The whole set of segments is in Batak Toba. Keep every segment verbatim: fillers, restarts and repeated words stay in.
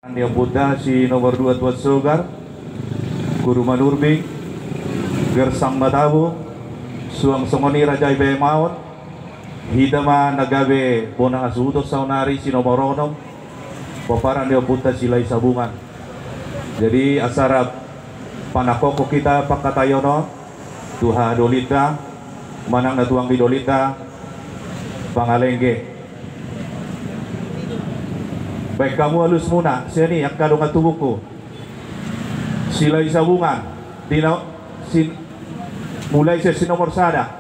Ni ompunta si nomor dua Tuan Sogar, Guru Manurbing, Gersang Matabu, suang songon i Raja i Baimaon, hita ma na gabe bona hasuhuton saonari si nomor onom, pomparan ni ompunta Silahi Sabungan. Jadi asa rap panangkokhon hita pangkataion on tu hahadolinta manang na tu anggidolinta Pangalengge. Baen hamu alusmuna sian i angka dongan tubungku. Silahi Sabungan di na-, sin-, mulai sian si nomor sada.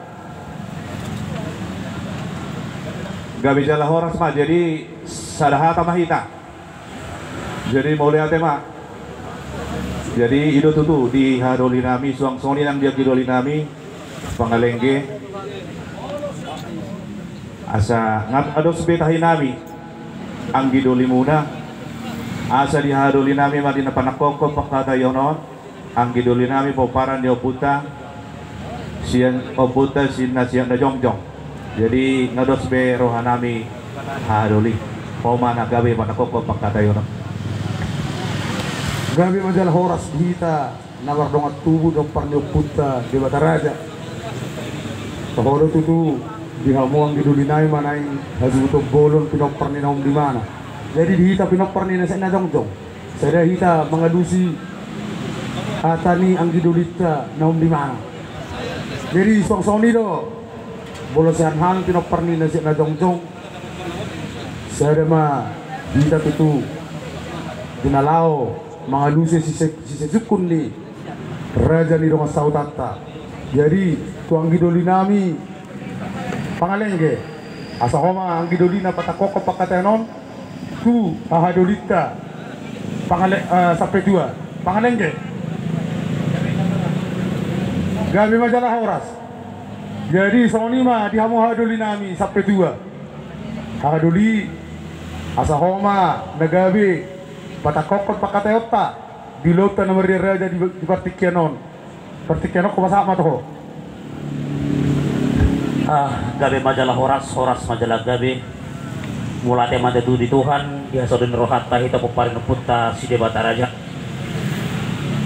Gabe jala horas ma, jadi sada hata ma hita. Jadi mauliate ma. Jadi i do tutu di hahadolinami, suang songon i nang di anggidolinami Pangalengge. Asa nga dos be tahinami anggidolimuna, asa di hahadolinami ma di na panangkokhon pangkataion on. Anggidolinami pomparan ni ompunta, sian ompunta si na sian na jongjong. Jadi nga dos be rohanami hahadoli. Ho ma na gabe panangkokhon pangkataion on. Gabe ma jala horas di hita na mardongan tubu pinompar ni ompunta Debata Raja. Toho do tutu di hamu anggidolinami ma naeng hasuhuton bolon pinompar ni na umdimana. Jadi di hita pinompar ni na sian na jongjong. Sada hita mangalusi hata ni anggidolinta na umdimana. Jadi suang songon i do, molo sian hami pinompar ni na sian na jongjong, sada ma hita tutu di na laho mangalusi sise-, sisesungkun ni raja ni dongan sahutanta. Jadi tu anggidolinami Pangalengge, asa ho ma anggidolina patangkokhon pangkataion on tu hahadolinta Pangale-, eh, Sampetua Pangalengge. Gabe ma jala horas. Jadi songon i ma di hamu hahadolinami Sampetua. Hahadoli, asa ho ma na gabe patangkokhon pangkataionta di ulaonta na marria raja di, di partingkian on. Partingkian on hupasahat ma tu ho. Ah, gabe ma jala horas, horas ma jala gabe. Mauliate ma tutu di Tuhan, di hasonangan ni rohanta hita pomparan ni ompunta si Debata Raja.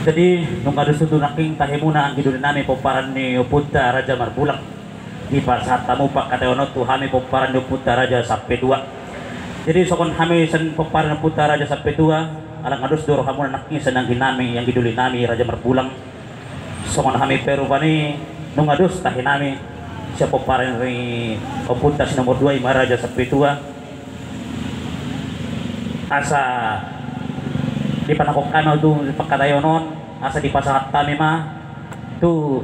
Jadi nunga dos tutu nangkin tahimuna anggidolinami pomparan ni ompunta Raja Marbulang. Dipasahat hamu pangkataion on tu hami pomparan ni ompunta Raja Sampetua. Jadi songon hami sian pomparan ni ompunta Raja Sampetua, ala nga dos do rohamuna nangkin sian angginami, anggidolinami Raja Marbulang. Songon hami pe rupani nunga dos tahinami sian pomparan ni ompunta si nomor dua i ma Raja Sampetua. Asa dipanangkok hami tu pangkataion on, asa dipasahat hami ma tu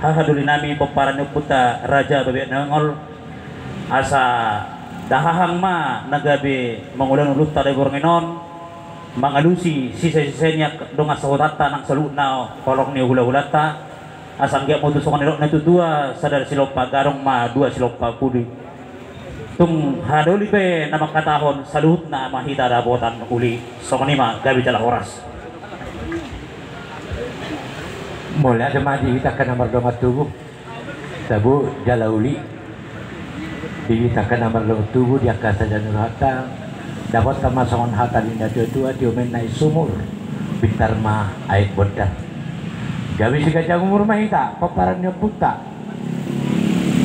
hahadolinami pomparan ni ompunta Raja Babiat Nainggolan, asa dahahang ma na gabe mangulahon ulaonta di borngin on, mangalusi sisesise ni dongan sahutanta nang saluhutna horong ni hulahulanta. Asa anggiat ma tutu songon nidok ni natuatua, sada silompa gadong ma dua silompa pudi. Tung hahadoli pe na mangkatahon, saluhutna ma hita dapotan uli. Songon i ma, gabe jala horas. Mauliate ma di hita angka na mardongan tubu. Tabo jala uli. Di hita angka na mardongan tubu, di angka sajanuar hata, dapotan ma songon hata ni natuatua, tio ma inna i sumur, pintar ma aek bondar. Gabe siganjang umur ma hita pomparan ni ompunta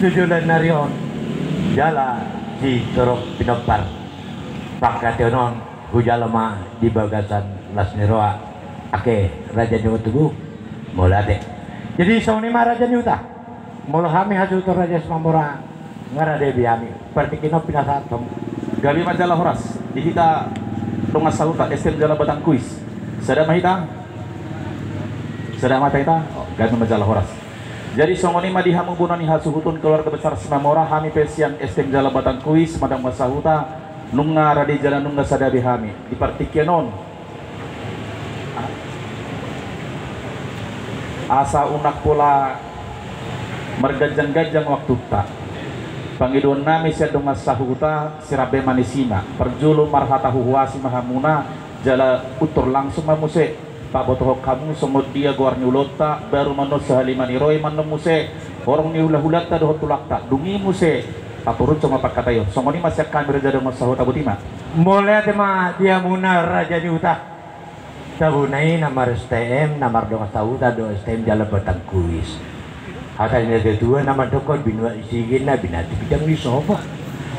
tu joloan ni ari on, jala sitorop pinompar. Pangkataion on hujalo ma di bagasan las ni roha. Ake raja ni dongan tubu, mauliate. Jadi songon i ma raja ni huta. Molo hami hasuhuton Raja Simamora, nga rade be hami. Partingkian on pinasahat hamu. Gabe ma jala horas di hita dongan sahuta, S T M Jala Batang Kuis. Sada ma hita? Sada ma hita? Oh, gabe ma jala horas. Jadi songon i ma di hamu bona ni hasuhuton keluarga besar Simamora, hami pe sian S T M Jala Batang Kuis, ma dongan sahuta, nunga rade jala nunga sada be hami. Di partingkian on, asa unang pola marganjang-ganjang waktunta, pangidoannami sian dongan sahuta, sirambe ma ni sina. Parjolo marhata huhuasi ma hamuna, jala untor langsung ma muse pabotohon hamu songon dia goar ni ulaonta, baru ma annon sahalima ni roha i ma annon muse horong ni hulahulanta dohot tulangta. Dung i muse paturutso ma pangkataion. Songon i ma sian hami raja dongan sahuta, boti ma. Mauliate ma di hamuna raja ni huta. Tabona i na mar-S T M, na mardongan sahuta do S T M jala Batang Kuis. Hata ni natuatua na mandokkon, binuat ni sigin na binati bidang ni sopo.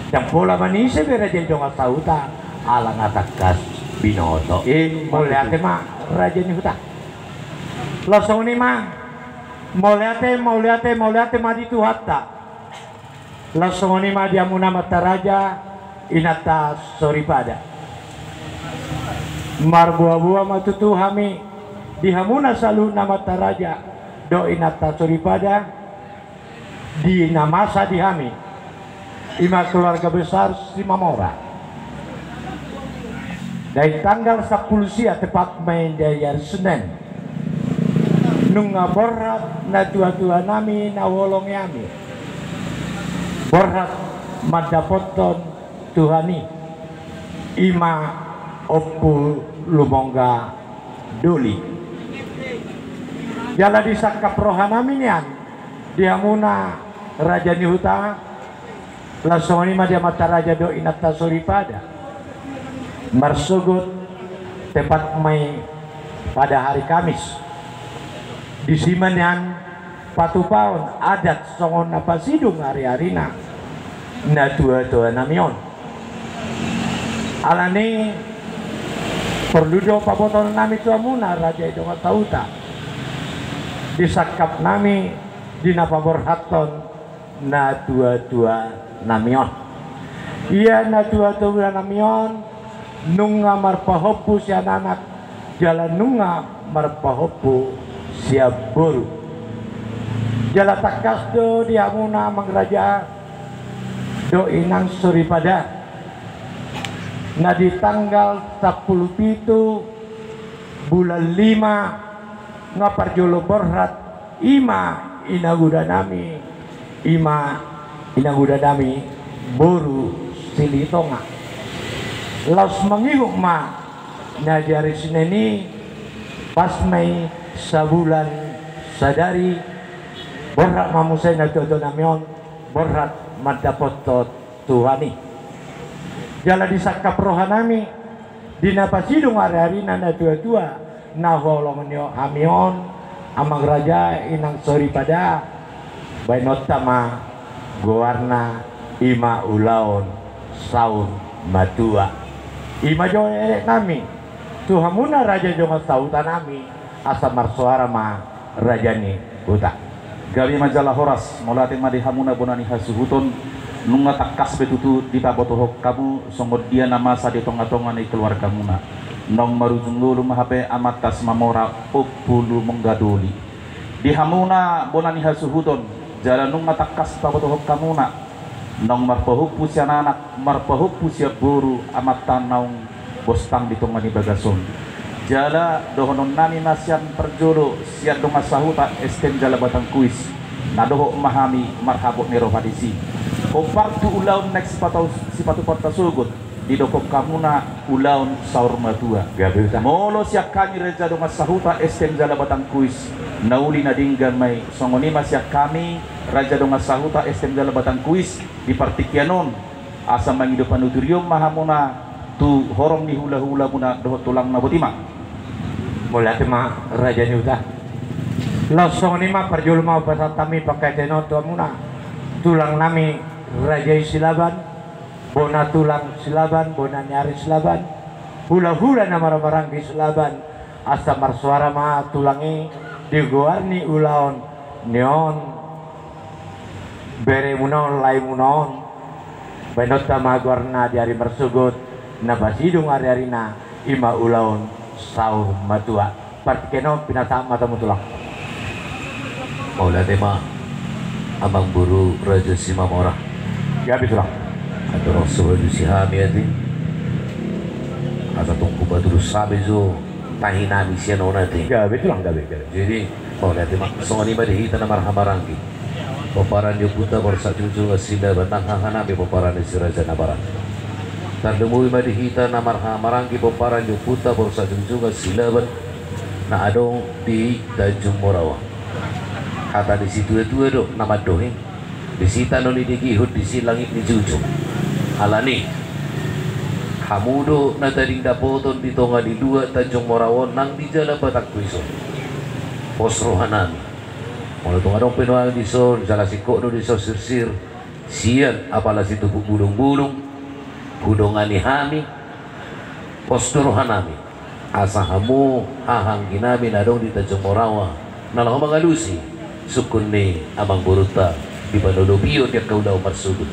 Ndang pola manise be raja ni dongan sahuta ala na tangkas binoto. I mauliate ma raja ni huta. Laos songon i ma. Mauliate, mauliate, mauliate ma di Tuhanta. Laos songon i ma di hamuna amanta raja, inanta soripada. Marboaboa ma tutu hami di hamuna saluhutna amanta raja dohot inanta soripada di na masa di hami, i ma keluarga besar Simamora. Di tanggal sampulu sia, tepat ma i di ari Senin, nunga borhat natuatuanami na huholongi hami borhat mandapothon Tuhan i, i ma Ompu Lumongga Doli. Jala disangkap rohanami nian di hamuna raja ni huta, laos songon i ma di amanta raja dohot inanta soripada. Marsogot tepat ma i pada hari Kamis. Disi ma nian patupaon adat songon na pasidung ariarina natuatuanami on. Alani i porlu do pabotohononnami tu hamuna raja ni dongan sahuta, disangkapnami di na paborhathon natuatuanami on. Ia natuatuanami on nunga marpahompu sian anak jala nunga marpahompu sian boru. Jala tangkas do di hamuna amang raja dohot inang soripada, na di tanggal sampulu pitu bulan lima nga parjolo borhat, i ma inagudanami, i ma inagudanami boru Silitonga. Laos mangihut ma na di ari Senin i, pas ma i sabulan sadari, borhat ma muse natuatuanami on borhat mandapothon Tuhan i. Jala disangkap rohanami di na pasidung ariarina natuatua na huholongi hami on, amang raja, inang soripada, baenonta ma goarna, i ma ulaon saur matua. I ma jo eleknami tu hamuna raja ni dongan sahutanami, asa marsoara ma raja ni huta. Gabe ma jala horas. Mauliate ma di hamuna bona ni hasuhuton. Nunga tangkas be tutu dipabotohon hamu songon dia na masa di tongatonga ni keluargamuna. Naung marujung ngolu ma hape amanta Simamora, Ompu Lumongga Doli, di hamuna bona ni hasuhuton. Jala nunga tangkas dipabotohon hamuna, naung marpahompu sian anak, marpahompu sian boru amanta naung bostang di tonga ni bagas on. Jala dohononnami ma sian parjolo, sian dongan sahuta S T M jala Batang Kuis, na dohot ma hami marhabot ni roha disi. Hombar tu ulaon naeng sipatau-, sipatupaonta sogot, didok hamuna ulaon saur matua. Gabe huta. Molo sian hami raja dongan sahuta S T M jala Batang Kuis, na uli na denggan ma i, songon i ma sian hami raja dongan sahuta S T M jala Batang Kuis di partingkian on, asa mangido panuturion ma hamuna tu horong ni hulahulamuna dohot tulangna, boti ma. Mauliate ma raja ni huta. Laos songon i ma parjolo ma hupasahat hami panghataion on tu hamuna tulangnami raja i Silaban, bona tulang Silaban, bona ni ari Silaban, hulahula na marhahamaranggi Silaban, asa marsoara ma tulang i di goar ni ulaon ni on, beremuna on, laemuna on. Baenonta ma goarna di ari marsogot na pasidung ariarina, i ma ulaon saur matua. Partingkian on pinasahat ma tu hamu tulang. Mauliate ma, amang boru raja Simamora. Gabe tulang. Andorang so hualusi hami ate, asa tung hupaturus hami jo tahinami sian on ate. Gabe tulang, gabe, gabe. Jadi, mauliate ma, songon i ma di hita na marhahamaranggi, pomparan ni ompunta Borsak Junjungan Silaban nang hahanami pomparan ni Si Raja Nabaran. Tarlumobi ma di hita na marhahamaranggi pomparan ni ompunta Borsak Junjungan Silaban na adong di Tanjung Morawa. Hata ni situatua do na mandok i, disi tano ni tinggi, disi langit ni junjung. Alani Hamu do na tading dapoton di tonga ni luat Tanjung Morawa on nang di jala batangku i son. Pos rohanami. Molo tung adong pe nuaeng di son, jala singkop do di son sirsir, sian apala situpuk bulungbulung, hudongani hami, pos do rohanami. Asa hamu hahaangginami na adong di Tanjung Morawa, na laho mangalusi sungkun ni amangborunta di panolopion ni angka ulaon marsogot.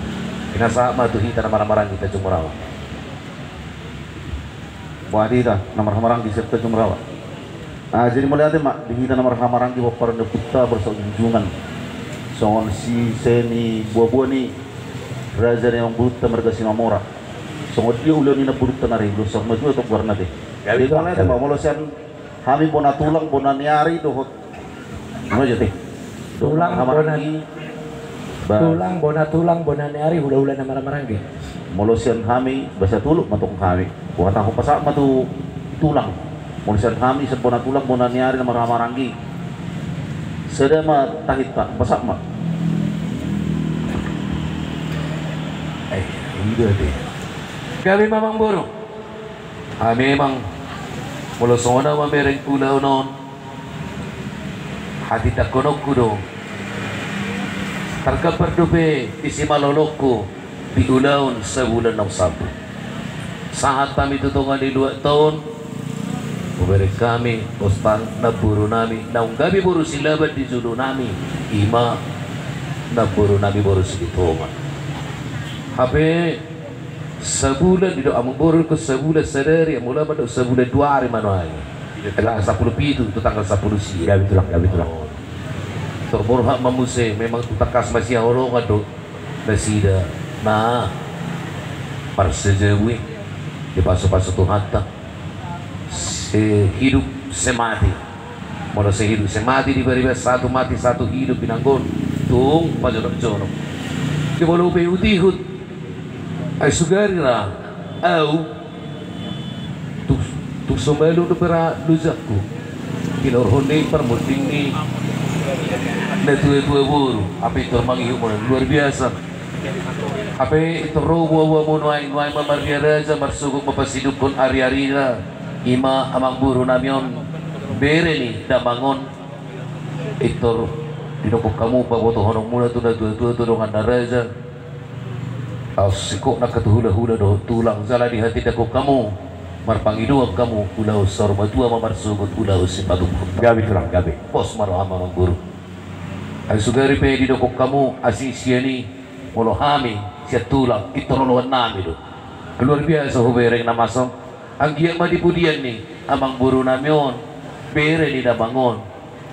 Pinasahat ma tu hita na marhahamaranggi Tanjung Morawa. Boha di hita na marhahamaranggi sian Tanjung Morawa. Ah, jadi mauliate ma di hita na marhahamaranggi pomparan ni ompunta Borsak Junjungan. Songon sisean ni boaboa ni raja ni amangborunta marga Simamora. Songon dia ulaon ni namborunta na ari, ulaon saur matua tong goarna te. Jadi mauliate ma, molo sian hami bona tulang bona ni ari dohot. Ima jo te. Tulang bona, tulang bona tulang bona ni ari, hulahula na marhahamaranggi. Molo sian hami, basa tolu ma tong hami. Huhatahon pasahat ma tu tulang. Molo sian hami sian bona tulang bona ni ari na marhahamaranggi, sada ma tahinta, pasahat ma. Eh, ida de. Gabe ma amangboru. Ah, memang, molo songon au mamereng ulaon on, hatindangkononku do, targambar dope di simalolongku di ulaon sabulan naung salpu. Sahat hami tu tonga ni luat on, hubereng hami, ostang namborunami naung gabe boru Silaban di jolonami, ima namborunami boru Silitonga. Hape sabulan, didok amangboru, sabulan sadari, molo au mandok sabulan dua ari ma nuaeng. Tanggal sampulu pitu tu tanggal sampulu sia. Gabe tulang, gabe tulang. Tor borhat ma muse, memang tung tangkas masihaholongan do nasida na marsajabu i, dipasupasu Tuhanta. Sehidup semati. Molo sehidup semati di bariba, satu mati satu hidup, inanggo on tung pajonokjonok. Di molo pe huihut, ai sugari ra au tung, tung so malum dope ra lojangku. Tinorhon ni parmunding ni natuatua boru, hape tor mangihut molo luar biasa. Hape tor ro boaboamu nuaeng, nuaeng ma marria raja marsogot ma pasidungkon ariarina, ima amangborunami on, bere ni damang on. Tor didokkon hamu pabotohononmuna tu natuatua, tu dongan na raja. Laos singkop nangkin tu hulahula dohot tulang, jala dihatindangkon hamu, marpangidoan hamu, ulaon saur matua ma marsogot, ulaon sipatupaon. Gabe tulang, gabe. Pos ma roham amangboru. Ai sugari pe didokkon hamu, asi sian i, molo hami sian tulang, pintor oloannami do. Luar biasa hubereng na masa on. Anggiat ma di pudian ni amangborunami on, bere ni damang on,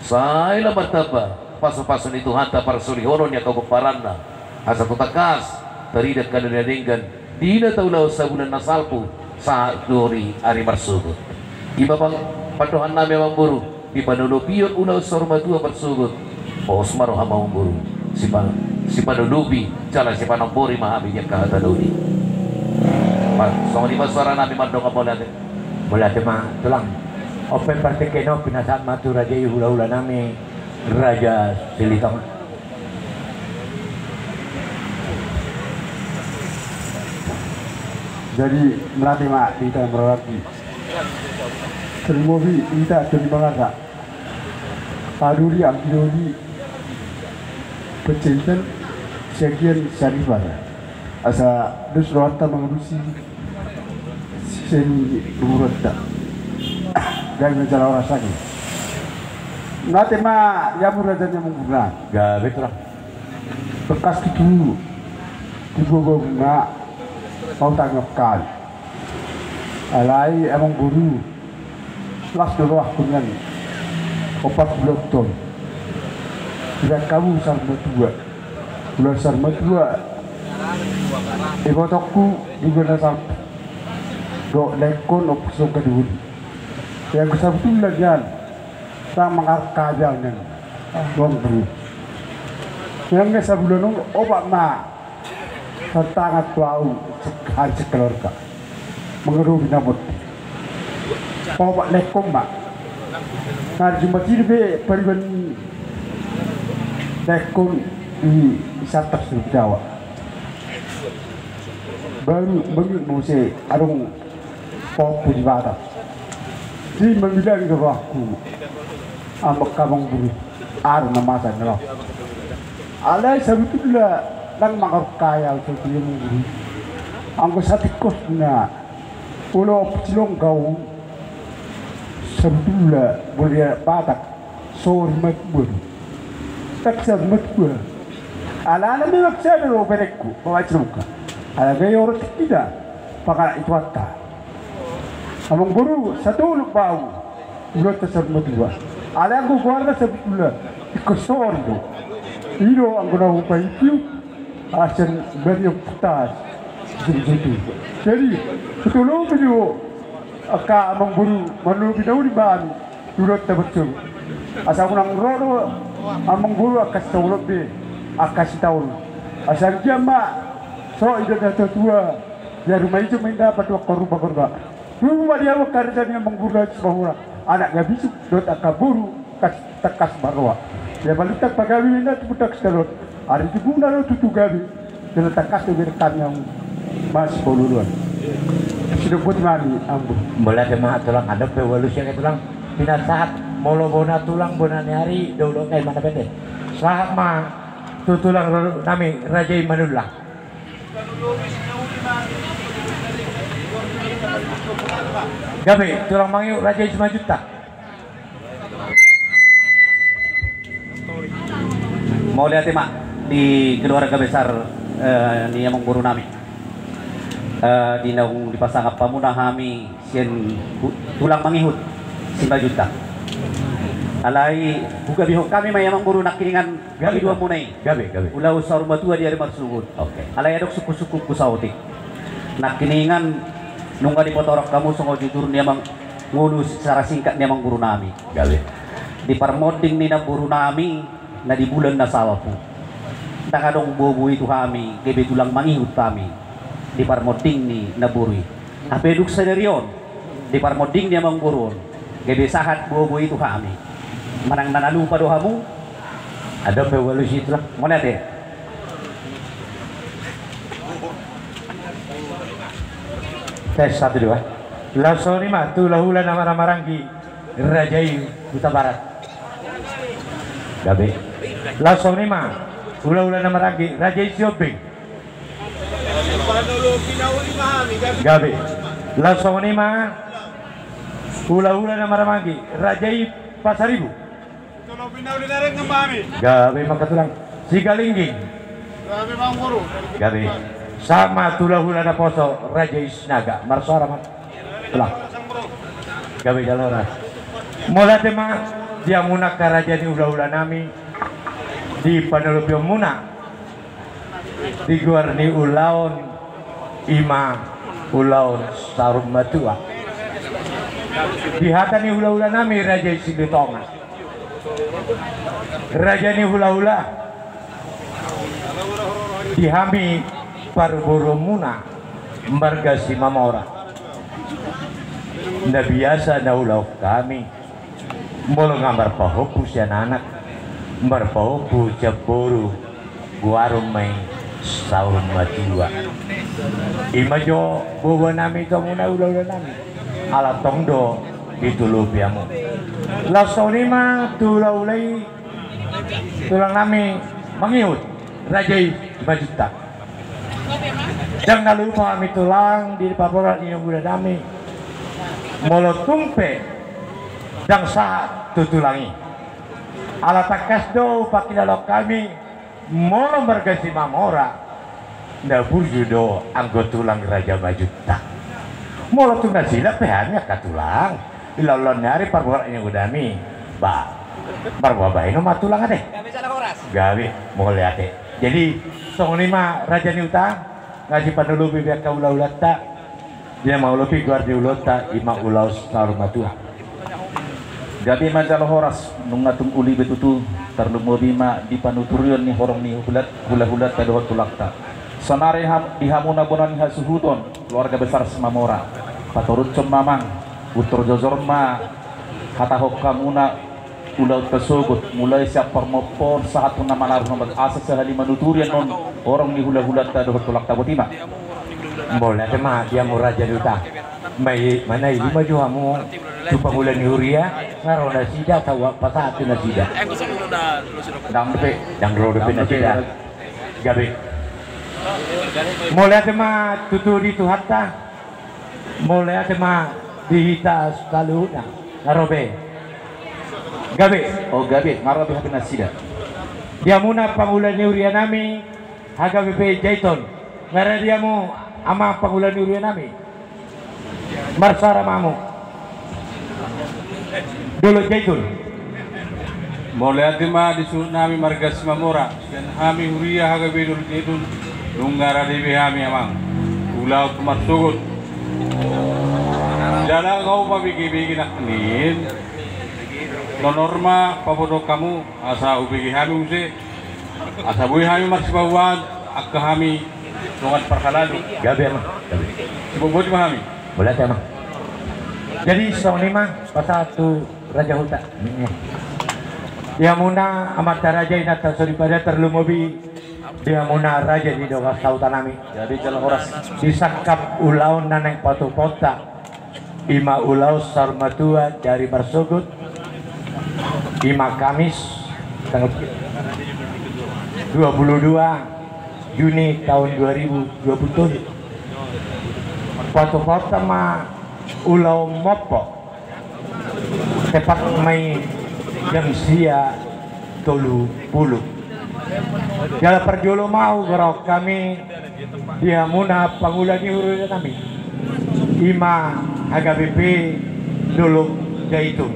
sai lam martamba pasupasu ni Tuhanta, parsolihonon ni angka pomparanna, asa tung tangkas tarida angka na denggan di na taulahon sabulan na salpu sahat tu ari marsogot. Ima pandohannami amangboru. Di panolopion ulaon saur matua marsogot, pos ma roham amangboru. Sipa-, sipanolopi jala sipanombori ma hami di angka hata na uli. Songon i ma suaranami, mandok mauliate. Mauliate ma tulang. On pe partingkian on pinasahat ma tu raja i hulahulanami, raja Silitonga. Jadi mauliate ma di hita na marhahamaranggi. Tarlumobi hita tu di Mangarra. Padoli anggi doli, Panjaitan, Siagian, Saribar. Asa dos rohanta mangalusi sisean ni umuranta. Gabe ma jala horas ate. Mauliate ma di hamu raja ni amangborunami. Gabe tulang. Tangkas tutu diboaboa ma, mau tangkas kan. Alai amangboru, las do rohangku nian. Opat bulan tong. Ibaen hamu saur matua. Ulaon saur matua. Ibotongku di bulan na salpu. Dohot laengkon, ompu songon kadoli. Yang sabutulna nian. Sang mangarka aja nian. Amangboru. Yang sabulan on opat ma. Tantangan tu au, sek-, hari sekeluarga. Mangadopi na mot. Paopat laengkon ma. Nunga di Jumat i dope pariban laengkon i, i Santar Sumbawa. Baru menurut muse adong pahompu di Batak. Jadi membilang ke rohku. Ambek amang boru. Adong na masa ngelok. Alai sabetulna nang mangarkaya sabetulna amang boru. Anggo satikos na. Olo pecilong kau. Sabetulna boru Batak. Sori ma tua. Taksa ma tua. Alana memang sada do berengku, bawa celungka. Ala gaya orang tidak, pakala itu atta. Amang boru, satu lu bau. Udah tasar ma tua. Ala aku keluarga sabetulna, ikut sori do. Ido anggo na upa itu, asen bari yang putas. Jadi, betul lo video. Angka amang boru, manlobi na uli bani. Turut tabercung. Asa unang ro do amang boru angka sitaulon be, angka sitaulon. Asa anggiat ma so ida na tua-tua, ia rumah ijo ma inda patuak koruba-koruba. Rumah dia angka raja ni amang boru na Simahura. Anak gabisuk dohot angka boru kas tangkas marroha. Ia balintang pagabe inda tu putak sitalon. Ari tibuna do tutu gabe. Jala tangkas do bere kami au. Mas poluluan. Sidok buat mami ambo. Mauliate ma tulang, adong pe ualusi angka tulang. Pinasahat molo bona tulang bona ni ari do ulok ngai mana bende. Sahat ma tu tulang nami raja i manullang. Gabe tulang mangihut raja i Simanjuntak. Mauliate ma di keluarga besar, eh, ni amang boru nami. Eh, di naung dipasangap hamuna hami sian hu-, tulang mangihut Simanjuntak. Alai hugabihon hami ma i amang boru nangkiningan. Gabe, pangidoan muna i. Gabe, gabe. Ulaon saur matua di ari marsogot. Oke. Alai adong sungkun-sungkunku saotik. Nangkiningan nunga dipatorang hamu songon jujur ni amang ngolu secara singkat ni amang boru nami. Gabe. Di parmonding ni namboru nami na di bulan na salpu. Ndang adong bobo i tu hami, gabe tulang mangihut hami. Di parmonding ni namboru i. Hape dung sadari on di parmonding ni amang boru on gabe sahat bobo i tu hami. Manang na na lupa do hamu. Adong pe ualusi tulang. Mauliate. Tes satu dua. Laos songon i ma tu hulahula na marhahamaranggi raja i Hutabarat. Gabe. Laos songon i ma hulahula na marhahamaranggi raja i Sihombing. Gabe. Laos songon i ma hulahula na marhahamaranggi raja i Pasaribu. Gabe ma angka tulang. Sigalingging. Gabe. Sahat ma tu hulahula naposo raja i Sinaga. Marsoara ma tulang. Gabe jala horas. Mauliate ma di hamuna angka raja ni hulahula nami. Di panolopion muna. Di goar ni ulaon i ma ulaon saur matua. Di hata ni hulahula nami raja i Silitonga. Raja ni hulahula. Di hami parboruon muna marga Simamora. Na biasa na ulaon hami. Molo nga marpahompu sian anak, marpahompu sian boru, goaron ma i saur matua. I ma jo boba nami tu hamuna hulahula nami. Ala tong do ditolopi hamu. Laos songon i ma tu hulahula i tulang nami mangihut raja i Simanjuntak. Ndang na lupa hami tulang di parboruon ni hulahula nami. Molo tung pe ndang sahat tu tulang i. Ala tangkas do hupangkilalaon hami molo marga Simamora na burju do anggo tulang raja Manjuntak. Molo tung na silap pe hami angka tulang. Ulaon ni ari parboruon ni hulahula nami. Ba. Marboa bahen ma tulang ate. Gabe jala horas. Gabe, mauliate. Jadi songon i ma raja ni huta, nga sipanolopi be angka hulahulanta. Di na mangolopi goar ni ulaonta i ma ulaon saur matua. Gabe ma jala horas, nunga tung uli be tutu, tarlumobi ma di panuturion ni horong ni hulat, hulahulanta dohot tulangta. Saonari ham-, di hamuna bona ni hasuhuton, keluarga besar Simamora. Patorushon ma amang, untor jojor ma, hatahon hamuna, ulaonta sogot, mulai sian parmompoon, sahat tu na malarung, asa sahali manuturi annon, horong ni hulahulanta dohot tulangta, boti ma. Mauliate ma di hamu raja ni huta. Mai manailu ma jo hamu tu pangula ni huria, nga ro nasida, sahat pasahat tu nasida. Ndang dope, ndang ro dope nasida. Gabe. Mauliate ma tutu di Tuhanta. Mauliate ma di hita saluhutna. Nga ro be. Gabe. O gabe, nga ro be hape nasida. Di hamuna pangula ni huria nami, H K B P Jaiton. Nga ro di hamu amang pangula ni huria nami. Marsara ma hamu. Dolok Jaiton. Mauliate ma di suhut nami marga Simamora, sian hami huria H K B P Dolok Jaiton, nunga rade be hami amang. Ulaon tu marsogot. Jala nga hupabege-bege nangkin. Nunga ma pabotohon hamu, asa hubege hami muse. Asa boi hami marsipahuaon, angka hami dongan parhalado. Gabe amang, gabe. Siboboti ma hami. Mauliate amang. Jadi songon i ma pasahat tu raja huta. Di hamuna amanta raja, inanta soripada, tarlumobi di hamuna raja ni dongan sahuta nami. Jadi jala horas. Di sangkap ulaon na naeng patupaonta, i ma ulaon saur matua di ari marsogot, i ma Kamis tanggal dua puluh dua Juni tahun dua ribu dua puluh tujuh. Patupaonta ma ulaon mompo. Tepat ma i jam sia tolu pulu. Jala parjolo ma hugoarahon hami di hamuna pangula ni huria nami, i ma H K B P Dolok Jaiton,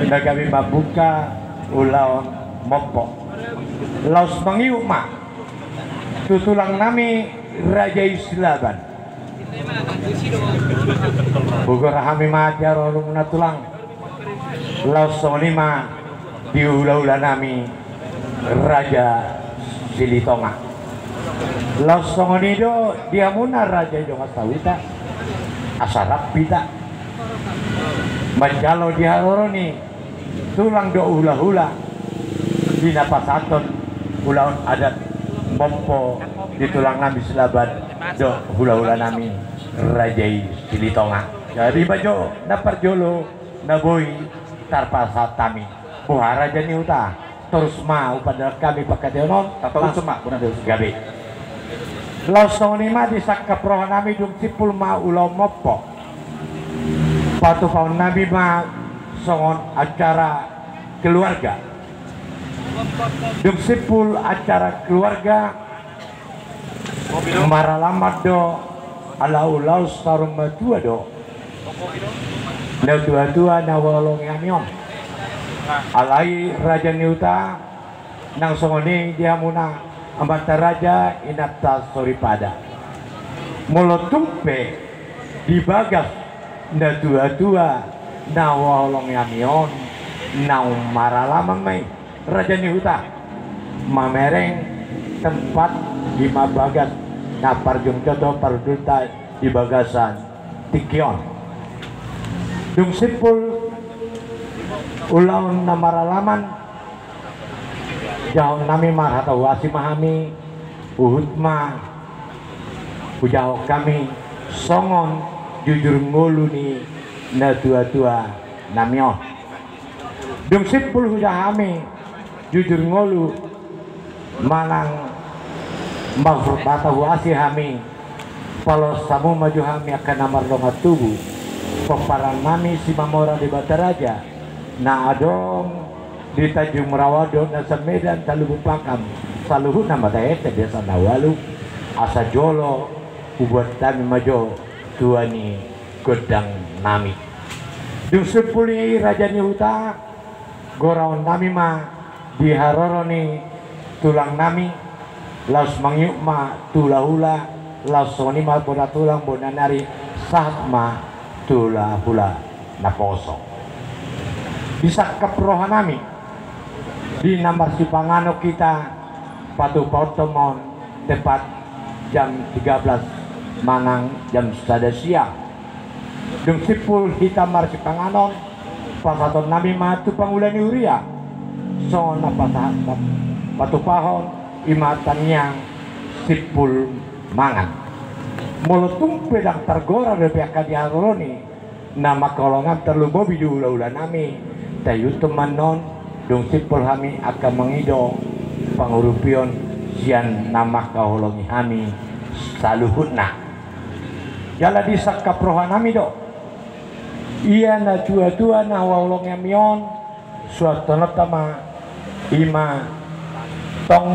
na gabe mambuka ulaon mompo. Laos mangihut ma tu tulang nami Raja i Silaban. Hugoarahon hami ma di haroromuna tulang. Laos songon i ma di hulahula nami Raja Silitonga. Laos songon i do di hamuna raja i dongan sahuta, asa rap hita manjalo di haroro ni tulang dohot hulahula di na pasahathon ulaon adat mompo di tulang nami Silaban dohot hulahula nami Raja i Silitonga. Jadi i ma jo na parjolo na boi tarpasahat hami. Boha raja ni huta, torus ma hupadalan hami pangkataion on. Gabe. Laos songon i ma di sangkap roha nami, dung simpul ma ulaon mompo, patupaon nami ma songon acara keluarga. Dung simpul acara keluarga, maralaman do, ala ulaon saur matua do natuatua na huhaholongi hami on. Alai raja ni huta, nang songon i di hamuna amanta raja, inanta soripada. Molo tung pe di bagas natuatua na huhaholongi hami on, naung maralaman ma i raja ni huta, mamereng tempat, i ma bagas na parjongjonghon parhundulta di bagasan tingki on. Dung simpul ulaon na maralaman, jahon nami marhata huasi ma hami, huhut ma hujahahon hami songon jujur ngolu ni natuatua nami on. Dung simpul hujaha hami jujur ngolu manang marhata huasi hami, paloas hamu ma jo hami angka na mardongan tubu, pomparan nami Simamora Debata Raja, na adong di Tanjung Merawa dohot na sian Medan, Salubung Pakam, saluhutna ma tahe, tahe di Sandawalu, asa jolo hubuat hami ma jo tua ni gondang nami. Dung simpul i raja ni huta, goarahon nami ma di haroro ni tulang nami, laos mangihut ma tu hulahula, laos songon i ma bona tulang bona nari, sahat ma tu hulahula naposo. Di sangkap roha nami, di na marsipanganon hita, patupaonta ma on tepat jam tiga belas manang jam sada siang. Dung simpul hita marsipanganon, pasahaton nami ma tu pangula ni huria songon na pasahat, patupahon, i ma tangiang simpul mangan. Molo tung pe ndang targora dope angka di haroro ni na mangkaholongi hami, tarlumobi di hula-hula nami, taihuthon ma annon, dung simpul hami angka mangido pangurupion sian na mangkaholongi hami saluhutna. Jala disangkap roha nami do ia na tua-tua na huhaholongi hami on, suantononta ma, i ma tong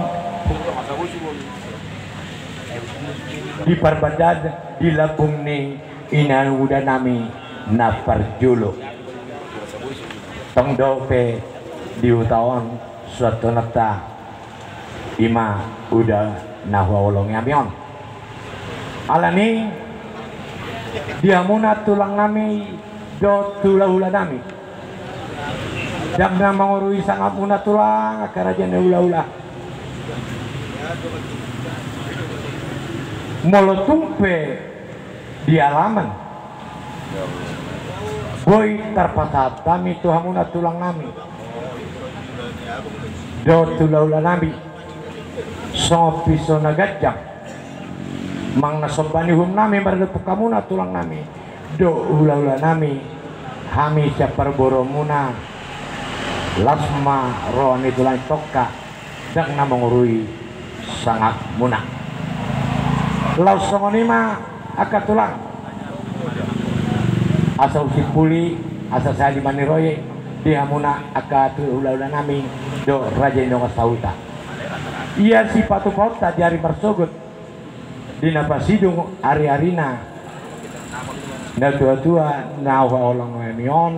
diparbadan di lambung ni inanguda nami na parjolo. Tong dope di huta on, suantononta, i ma uda na huhaholongi hami on. Alani i, di hamuna tulang nami dohot hula-hula nami, ndang na mangorui sangapmuna tulang, angka raja ni hula-hula. Molo tung pe di alaman boi tarpasahat hami tu hamuna tulang nami dohot hula-hula nami songon piso na ganjang, manang na somba ni uhum nami mardapot hamuna tulang nami dohot hula-hula nami, hami sian parboruonmuna, las ma roha ni tulang i tongka, ndang na mangorui sangapmuna. Laos songon i ma angka tulang, asa husimpuli, asa sahali ma ni roe di hamuna angka tu hula-hula nami dohot raja ni dongan sahuta. Ia sipatupaonta di ari marsogot, di na pasidung ari-arina na tua-tua na huhaholongi hami on,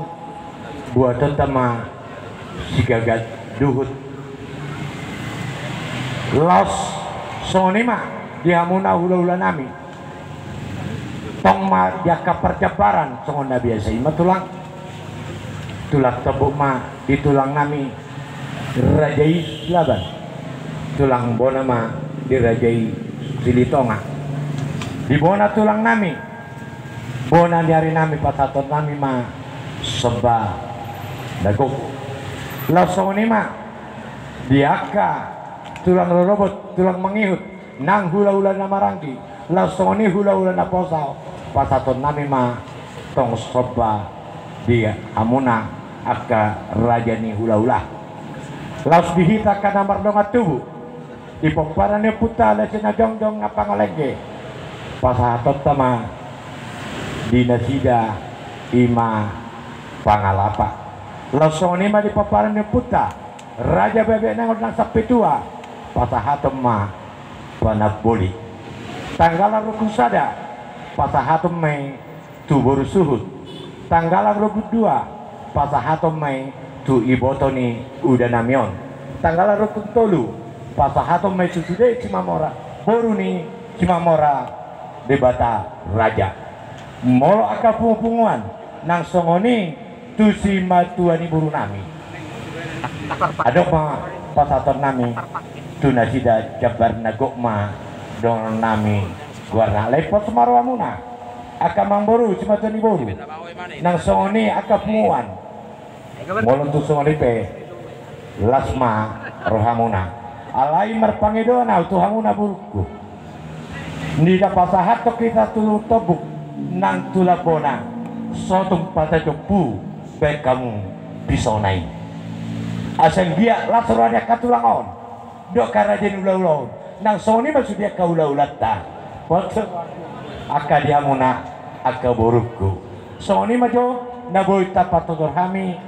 buatonta ma sigagat duhut. Laos songon i ma di hamuna hula-hula nami. Tong ma di angka parjambaran songon na biasa i ma tulang. Tulang tombuk ma di tulang nami Raja i Silaban, tulang bona ma di Raja i Silitonga. Di bona tulang nami, bona ni ari nami, pasahaton nami ma somba na gogo. Laos songon i ma di angka tulang rorobot, tulang mangihut, nang hula-hula na maranggi, laos songon i hula-hula na poso, pasahaton nami ma tong somba di hamuna angka raja ni hula-hula. Laos di hita angka na mardongan tubu, di pomparan ni ompunta Lae Sinajongjong na Pangalengge, pasahatonta ma di nasida i ma Pangalapa. Laos songon i ma di pomparan ni ompunta Raja Bebek Nainggolan Sampitua, pasahaton ma Panamboli. Tanggalan rukun sada, pasahaton ma i tu boru suhut. Tanggalan rukun dua, pasahaton ma i tu iboto ni uda nami on. Tanggalan rukun tolu, pasahaton ma i tu sude Simamora, boru ni Simamora Debata Raja. Molo angka pungu-punguan, nang songon i tu simatua ni boru nami. Adong ma pasahaton nami tu nasida jambar na gok ma dohonon nami goarna. Alai pos ma rohamuna angka amangboru, simatua ni boru, nang songon i angka punguan. Molo tung songon i pe, las ma rohamuna. Alai marpangidoan ahu tu hamuna borungku. Nida pasahathon hita tulang tombuk nang tulang bona, so tung patajompu baen hamu pisona i. Asa anggiat las roha ni angka tulang on dohot angka raja ni hula-hula on, nang songon i ma sude angka hula-hulanta. Pos angka di hamuna angka borungku. Songon i ma jo na boi tapatotor hami,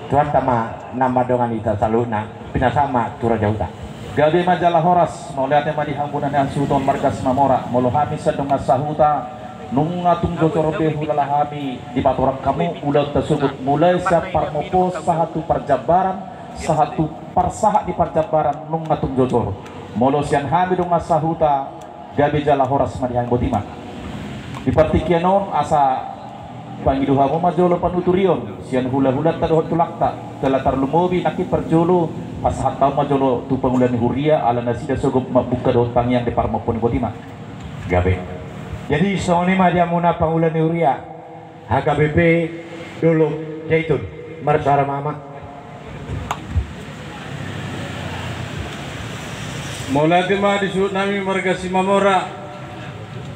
Tuhanta ma na mandongani hita saluhutna, pinasahat ma tu raja huta. Gabe ma jala horas, mauliate ma di hamuna na hasuhuton marga Simamora, molo hami sian dongan sahuta, nunga tung jojor be huulala hami di patorang hamu, ulaonta sogot mulai sian parmompo sahat tu parjambaran, sahat tu parsahat ni parjambaran, nunga tung jojor. Molo sian hami dongan sahuta, gabe jala horas ma di hami, boti ma. Di partingkian on asa pangido hamu ma jolo panuturion sian hula-hulanta dohot tulangta, jala tarlumobi nangkin parjolo pasahat hamu ma jolo tu pangula ni huria, ala nasida sogot mambuka dohot tangiang di parmompo ni, boti ma. Gabe. Jadi songon i ma di hamuna pangula ni huria H K B P Dolok Jaitun, marsuara ma amang. Mauliate ma di suhut nami marga Simamora.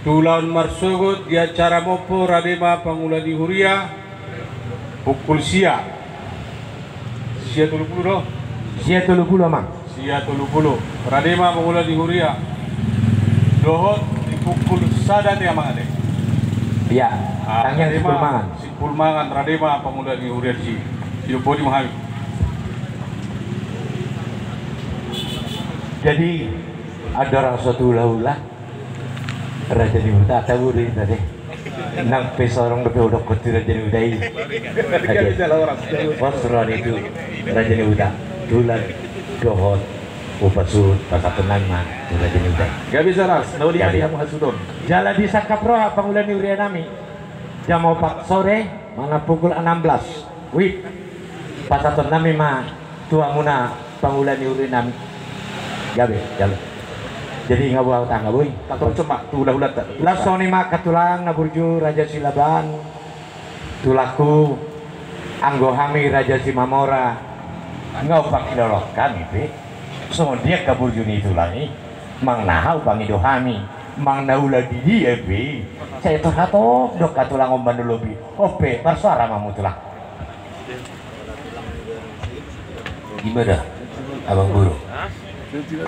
Tulang marsogot di acara mompo, rade ma pangula ni huria, pukul sia. Sia tolu pulu do? Sia tolu pulu, amang. Sia tolu pulu. Rade ma pangula ni huria. Dohot di pukul sada ni amang ate. Iya, ah, tangiang rade ma simpul mangan. Simpul mangan, rade ma pangula ni huria disi. Sidok bodi ma hami. Jadi, andorang so tu hula-hula, Raja ni Huta, tabu do i tadi. Nang pe sorong dope hudokkon tu Raja ni Huta i. Oke. Pos roha ni tu Raja ni Huta. Tulang dohot, hupasuhut pasahaton nami ma tu Raja ni Huta i. Gabe, Saras, na uli. Gabe. Jala disangkap roha pangula ni huria nami. Jam opat sore, manang pukul enam belas wib, pasahaton nami ma tu hamuna pangula ni huria nami. Gabe, jalo. Jadi nga boha hutangihon, boi. Tator cuma tu hula-hulanta. Laos songon i ma angka tulang na burju, Raja Silaban, tulangku, anggo hami Raja Simamora, nga umpanginolong hami be. Songon dia angka burju ni tulang i, manang na hau pangido hami, manang na ula di dia be. Sai hatop do angka tulang on manolopi. On pe, marsoara ma hamu tulang. Ima da, amang boru.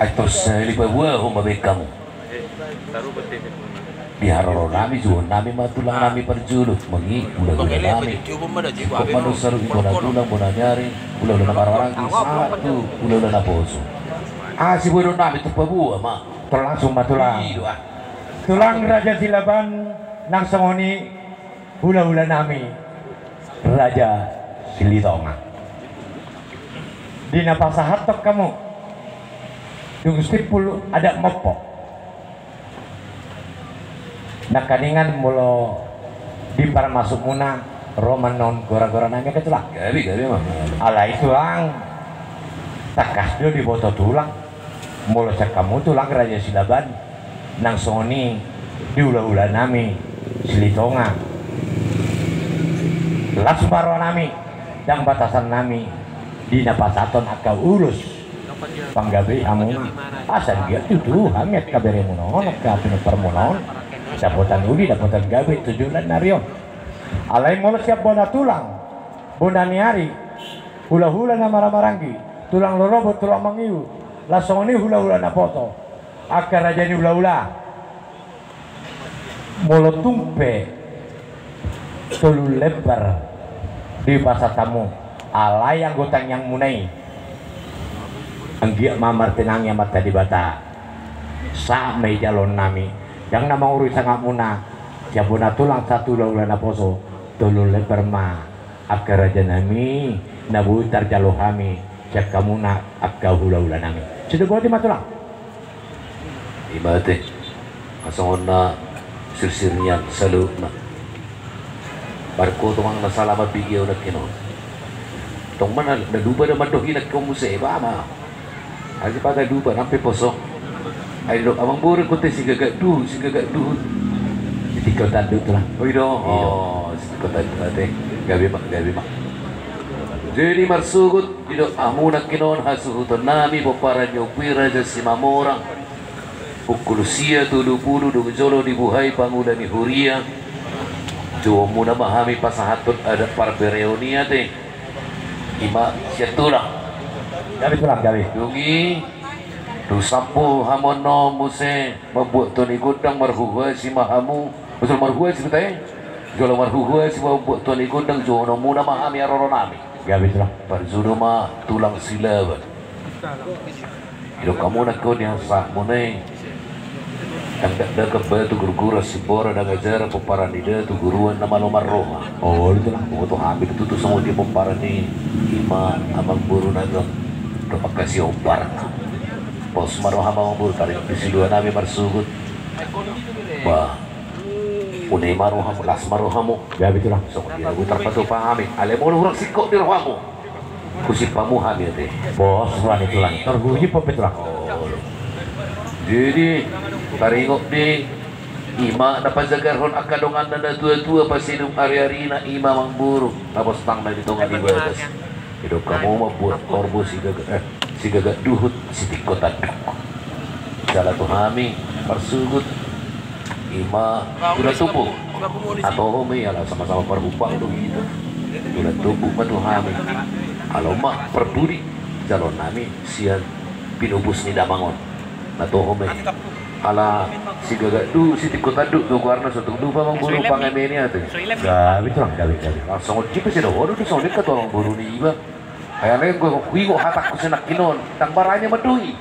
Ai tor sahali paboahon ma baen hamu. Di haroro nami, jouon nami ma tulang nami parjolo, mangi hula-hula nami. Singkop ma do saluhut i, bona tulang, bona ni ari, hula-hula na marhahamaranggi, sahat tu hula-hula na poso. Asi bodo nami tu paboa ma. Tor langsung ma tulang. I do ah. Tulang Raja Silaban, nang songon i hula-hula nami Raja Silitonga. Di na pasahathon hamu, dung simpul adat mompo, nangkiningan molo di parmasukmuna ro ma annon gora-gora nami, angka tulang. Gabe, gabe ma. Alai tulang, tangkas do diboto tulang. Molo sian hamu tulang Raja Silaban, nang songon i di hula-hula nami Silitonga, las ma roha nami, ndang batasan nami di na pasahathon angka ulos panggabean hamuna. Asa anggiat tutu hami angka beremuna on, angka pinomparmuna on, dapotan uli, dapotan gabe tu joloan ni ari on. Alai molo sian bona tulang, bona ni ari, hula-hula na marhahamaranggi, tulang rorobot, tulang mangihut, laos songon i hula-hula na poto, angka raja ni hula-hula. Molo tung pe tolu lembar dipasahat hamu, alai anggo tangiangmuna i, anggiat ma martinangi Amanta Debata. Sahat ma i jaloon nami, ndang na mangurupi sangapmuna, sian bona tulang sahat tu hula-hula na poso, tolu lembar ma angka raja nami, na boi tarjalo hami sian hamuna angka hula-hula nami. Sidok bodi ma tulang. Ima ate, songon na sirsir nian saluhutna. Marhitehon na sala mambege au nangkin on. Tong ma na, na lupa do mandok i nangkin on muse, ba ma. Asa paga lupa, nang pe poso. Ai didok amang boru, ingkon te sigagak duhut, sigagak duhut. Sitingko tanduk tulang. Oh, i do. Iyo. Oh, sitingko tanduk ate. Gabe ma, gabe ma. Jadi marsogot, didok hamu nangkin on hasuhuton nami, pomparan ni Ompu i Raja Simamora. Pukul sia tolu pulu dung jolo dibuhai pangula ni huria. Jouonmuna ma hami pasahathon adat parbereon i ate. Ima sian tulang. Gabe tulang, gabe. Dung i, dung sampu hamu annon muse mambuat tondi gondang, marhuhuasi ma hamu. Betul, marhuhuasi hita i. Jolo marhuhuasi ma mambuat tondi gondang, jouonmuna ma hami haroro nami. Gabe tulang. Parjolo ma tulang Silaban. Didok hamu nangkin on di hasahatmuna i. Ndang dakdakan batu, gurguras simbora, ndang ajaran pomparan ni datu, guruan na malo marroha. Oh, olo tulang. Boto hami do tutu songon dia pomparan ni ima amang boru nami on dohot angka siomparna. Pos ma roham amang boru, taringot di silua nami marsogot. Bah. Unang ma rohamu, las ma rohamu. Gabe tulang. Songon dia na boi tarpatupa hami. Alai molo hurang singkop di rohamu, husip hamu hami ate. Pos roha ni tulang. Tarhujip pe tulang. Oh. Jadi taringot di ima na pajagarhon angka donganna na tua-tua, pasidung ari-arina ima amang boru, na bostangna di tonga ni bagas. Didok hamu mambuat horbo sigagak, eh, sigagak duhut, sitingko tanduk. Jala tu hami marsogot. Ima tulan tubu. Atau home ala sama-sama parhupang do hita. Tulan tubu ma tu hami. Alo ma parpudi jalo nami sian pinupus ni damangon. Na toho me ala sigagak du sitingko tanduk do goarna, sotung dupa mangguru pangemeni ate. Gabe tulang, gabe, gabe. Langsung on jipe sedo hodo tu songon deka tu amang boru ni iba. Ayana gue huigo hatakku senakkinon tang baranya mandoi.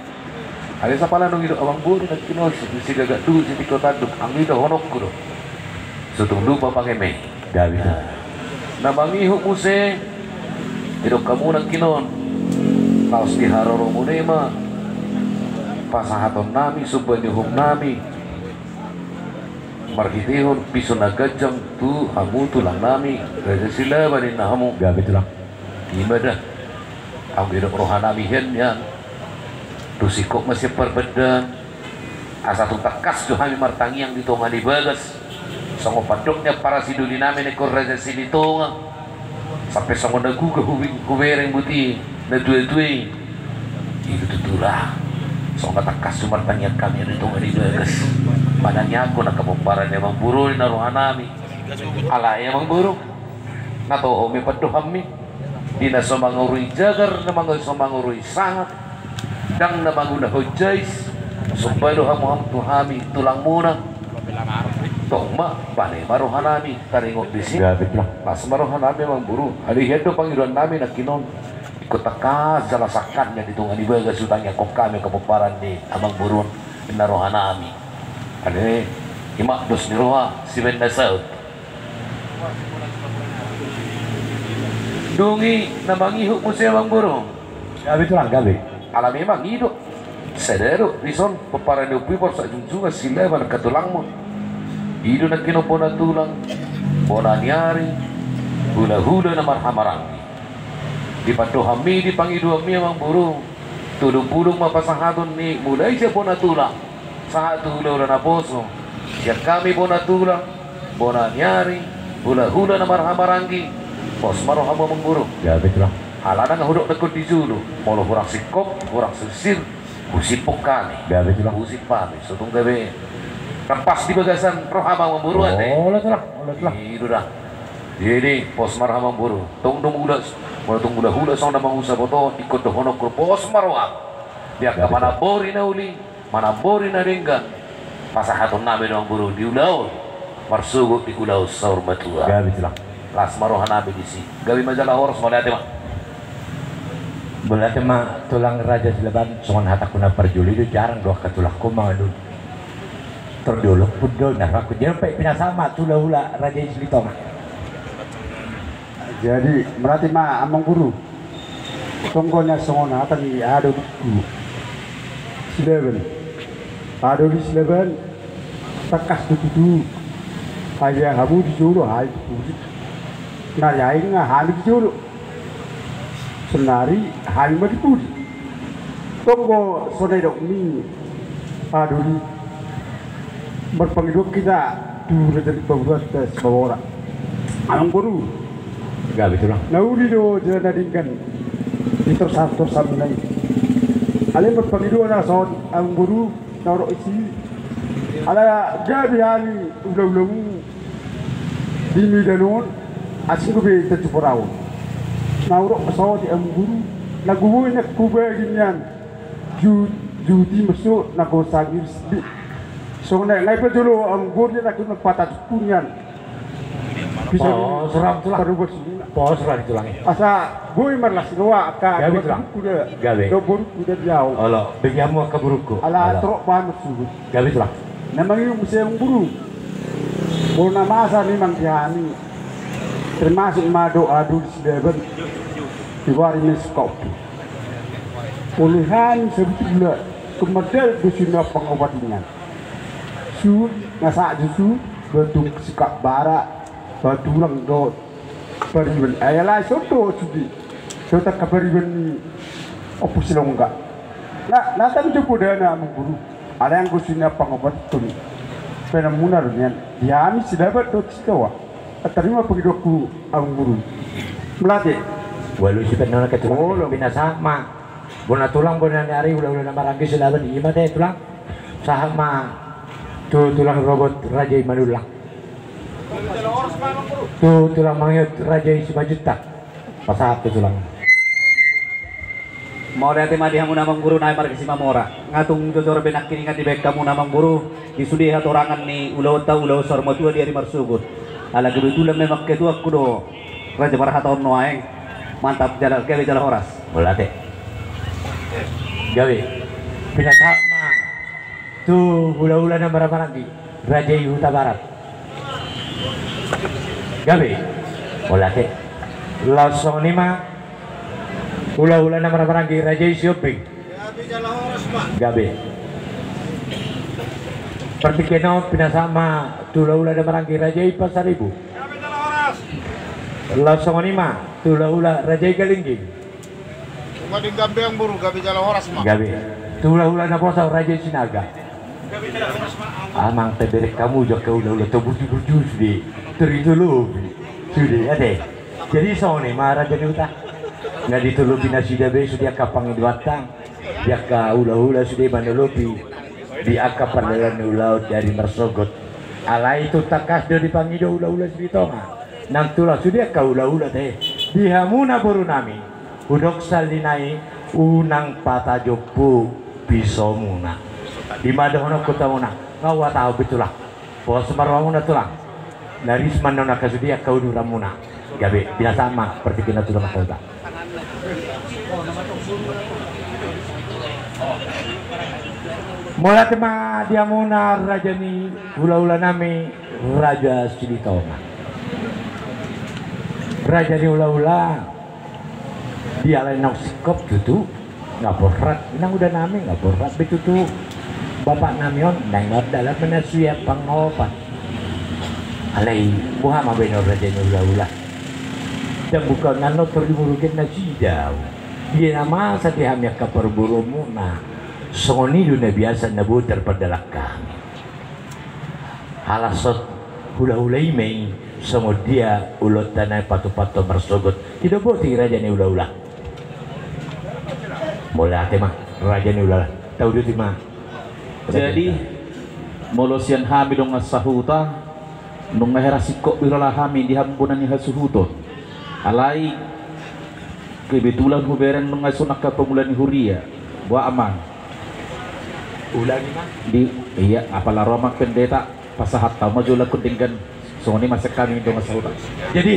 Ale sapala nung idok amang boru nakkinon sigagak du sitingko tanduk, anggo ido honokku do. Sotung dupa pangemeni. Gabe tulang. Na mangihut muse, didok hamu nangkinon, laos di haroromuna i ma pasahaton nami sumba ni uhum nami marhitehon piso na ganjang tu hamu tulang nami Raja Silaban ninna hamu. Gabe tulang. Ima da. Anggo didok roha nami hian nian, tu singkop ma sian parbandaan. Asa tung tangkas do hami martangiang di tonga ni bagas. Songon pandok ni ampara sidoli nami na ingkon Raja Silitonga. Sampe songon na gugah hubereng boti na tua-tua i. Itu tutu ra. Songon na tangkas do martangiang hami di tonga ni bagas. Manangiangkon angka pomparan ni amang boru ninna roha nami. Alai amang boru, na toho me pandohanmi. Di na so mangorui jagar, na mango so mangorui sangap, ndang na mangulahon jais. Sumba do hamu hamu tu hami tulangmuna. Tong ma, bane ma roha nami taringot disi. Las ma roha nami amang boru. Alai hian do pangidoan nami nangkinon. Ingkon tangkas jala sangkapna di tonga ni bagas hutangiangkon hami angka pomparan ni amang boru ninna roha nami. Alai ima dos ni roha sibaen na saut. Dung i na mangihut muse amang boru. Gabe tulang, gabe. Ala memang i do. Sada do dison pomparan ni ompu i Borsak Junjungan Silaban angka tulangmu. I do nangkinon bona tulang, bona ni ari, hula-hula na marhahamaranggi. Di pandohanmi, di pangidoanmi amang boru, tudung-pudung ma pasahaton ni mulai sian bona tulang sahat tu hula-hula naposo. Sian hami bona tulang, bona ni ari, hula-hula na marhahamaranggi. Pos ma rohamu amang boru. Gabe tulang. Alana nga hudok nangkon di jolo, molo hurang singkop, hurang sirsir, husiphon hami. Gabe tulang. Husiphon hami, sotung gabe. Rampas di bagasan roha amang boru ate. Olo tulang, olo tulang. I do da. Jadi pos ma roha amang boru. Tong do mangula, molo tong hula-hula songon na mangusaha boto, ingkon dohononku pos ma roha. Di angka manambori na uli, manambori na denggan. Pasahaton nami do amang boru di ulaon marsogot di ulaon saur matua. Gabe tulang. Las ma roha nami disi. Gabe ma jala horas, mauliate ma. Mauliate ma tulang Raja Silaban, songon hatangku na parjolo i do, jarang do angka tulangku mangalusi. Tor dolok pun do na rohangku. Jadi pe pinasahat ma tu hula-hula Raja i Silitonga. Jadi mauliate ma amang boru. Tonggo na songon hata ni aha do dukku Silaban. Aha do di Silaban. Tangkas do tutu. Ai hamu di jolo, hami di pudi. Nari ai nga hami di jolo. Sonari hami ma di pudi. Tonggo sonai dok ni. Aha do di. Marpangidoan hita tu raja ni pamoruonta Simamora. Amang boru. Gabe tulang. Na uli do jala na denggan di torsan-torsanmuna i. Alai marpangidoan asa on amang boru na hudok disi. Ala gabe hami hula-hulamu di Medan on, asing gabe tanjung Pura on. Na hudok asa on di amang boru. Na guboi na kubagi nian. Ju-, juti maso na go sangir sidi. Songon na ngai pajolo amang boru na kena patah tukunian. Bisa. Oh, seram tulang. Pos roha ni tulang i. Asa boi marlas roha angka. Gabe tulang. Kuda. Gabe. Do boru kuda diau. Olo, begi hamu angka boruku. Ala torop bahan marsuhut. Gabe tulang. Na mangihut muse amang boru. Molo na masa memang di hami. Termasuk ma do aha do di Silaban. Di wari mes kau. Olehani sabutulna kemerdel do sina pangobatingan. Suhut na sahat jo suhut, batung sikap bara, batulang do pariban. Ai alai sodo sude. Sodo angka pariban ni Ompu Silongga. Na, na tanda podana amang boru. Alai anggo sina pangobaton. Penamuna do nian. Di hami Silaban do Sitoa. Tarima pangidoanku amang boru. Mauliate. Walu si penona ketulang. Olo. Pinasahat ma. Bona tulang, bona ni ari, hula-hula na maranggi Silaban, ima te tulang. Sahat ma. Tu tulang rorobot Raja i Manullang. Tu tulang mangihut Raja i Simanjuntak. Pasahat tu tulang. Mauliate ma di hamu na amangboru nami marga Simamora. Nga tung jojor be nangkiningan dibaen hamu na amangboru di sude hatorangan ni ulaonta ulaon saur matua di ari marsogot. Ala kebetulan memang ketuangku do raja marhata on nuaeng. Mantap jala gabe jala horas. Mauliate. Gabe. Pinasahat ma tu hulahula na marhahamaranggi Raja i Hutabarat. Gabe. Mauliate. Laos songon i ma hulahula na marhahamaranggi Raja i Sihombing. Gabe. Partingkian on pinasahat ma tu hulahula na marhahamaranggi Raja i Pasaribu. Laos songon i ma tu hulahula Raja i Galingging. Gabe. Tu hulahula na poso Raja i Sinaga. Amang, taberek hamu jo angka hulahula, taburju-burju sude, taritolopi sude ate. Jadi songon i ma Raja ni Huta. Nga ditolopi nasida be sude angka pangidoanta, di angka hulahula sude manolopi di angka pardalan ni ulaon di ari marsogot. Alai tung tangkas do dipangido hulahula Silitonga nang tulang sude angka hulahula te. Di hamu na boru nami, hudok sahali nai unang patajompu pisomuna. I ma dohononku tu hamuna, nga huhatahon be tulang. Pos ma rohamuna tulang. Na ris ma annon angka sude angka uduranmuna. Gabe, pinasahat ma partingkian on tu tulang, angka huta. Mauliate ma di hamuna raja ni hulahula nami Raja Silitonga. Raja ni hulahula, dialai naung singkop tutu, nga borhat inanguda nami, nga borhat be tutu bapak nami on, naeng mardalan ma nasida panghopan. Alai boha ma baenon raja ni hulahula? Ndang buka na torop dimurugi nasida. Dia na masa di hami angka parboruonmuna. Songon i do na biasa na boi tarpardalankami. Halashon hulahula i ma i songon dia ulaonta na patupathon marsogot. Ido boti raja ni hulahula. Mauliate ma raja ni hulahula. Tauduti ma. Jadi molo sian hami dongan sahuta, nunga hera singkop do hami di hamu bona ni hasuhuton. Alai kebetulan hubereng nunga songon angka pangula ni huria. Boha amang? Ulangi ma. Di, iya, apala ro amang pendeta, pasahat hamu ma jolo angka denggan. Songon i ma sian hami dongan sahuta. Jadi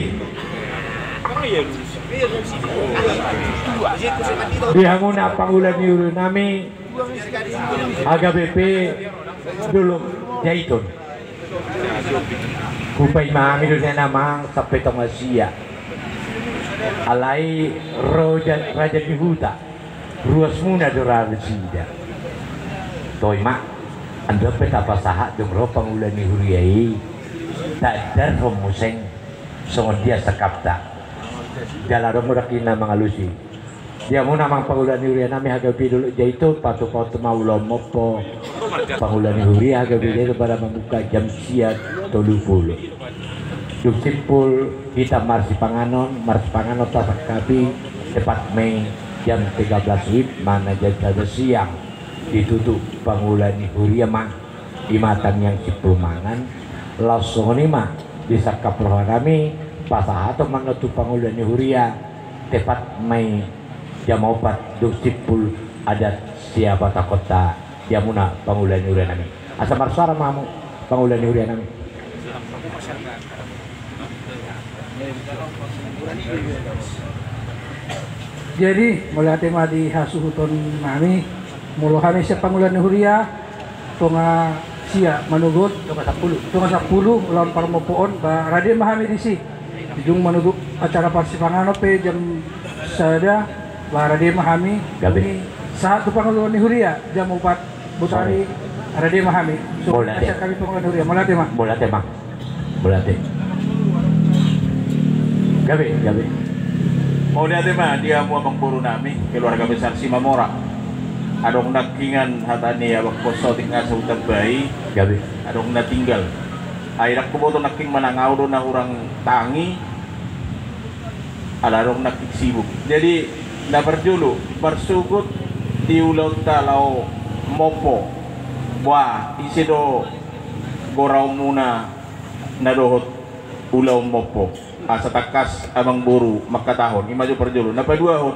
di hamuna pangula ni huria nami, H K B P Dolok Jaiton. Hupaima hami do nian amang sampe tonga sia. Alai ro ja-, raja ni huta, ruasmuna do ra nasida. Toe ma, andorang pe tapasahat dung ro pangula ni huria i, taandarhon muse songon dia sangkapta. Jala adong do nangkin na mangalusi. Di hamuna amang pangula ni huria nami H K B P Dolok Jaiton, patupathon ma ulaon mompo pangula ni huria H K B P Jaiton pada mambuka jam sia tolu pulu. Dung simpul hita marsipanganon, marsipanganon tasangkapi tepat ma i jam tiga belas wib, manang jam sada siang ditutup pangula ni huria ma. I ma tangiang simpul mangan. Laos songon i ma disangkap roha nami, pasahaton ma annon tu pangula ni huria, tepat ma i jam opat dung simpul adat siapatakonta. Di hamuna pangula ni huria nami, asa marsuara ma hamu pangula ni huria nami. Jadi mauliate ma di hasuhuton nami. Molo hami sian pangula ni huria, tonga sia manogot, tonga sampulu, tonga sampulu ulaon parmompoon, ba rade ma hami disi. Dung manogot acara parsipanganon pe jam sada, ba rade ma hami. Gabe. Sahat tu pangula ni huria jam opat botari, rade ma hami. Mauliate. Mauliate ma. Mauliate. Gabe, gabe. Mauliate ma di hamu amangboru nami, keluarga besar Simamora. Adong nangkiningan hata ni abangkon Sotik nga so hutambai. Gabe. Adong na tinggal. Ai ndang huboto nangkin manang ahu do na hurang tangi. Ala adong nangkin sibuk. Jadi na parjolo, marsogot di ulaonta laho mompo. Boha, ise do goraonmuna na dohot ulaon mompo. Asa tangkas amangboru mangkatahon, i ma jo parjolo. Na paduahon,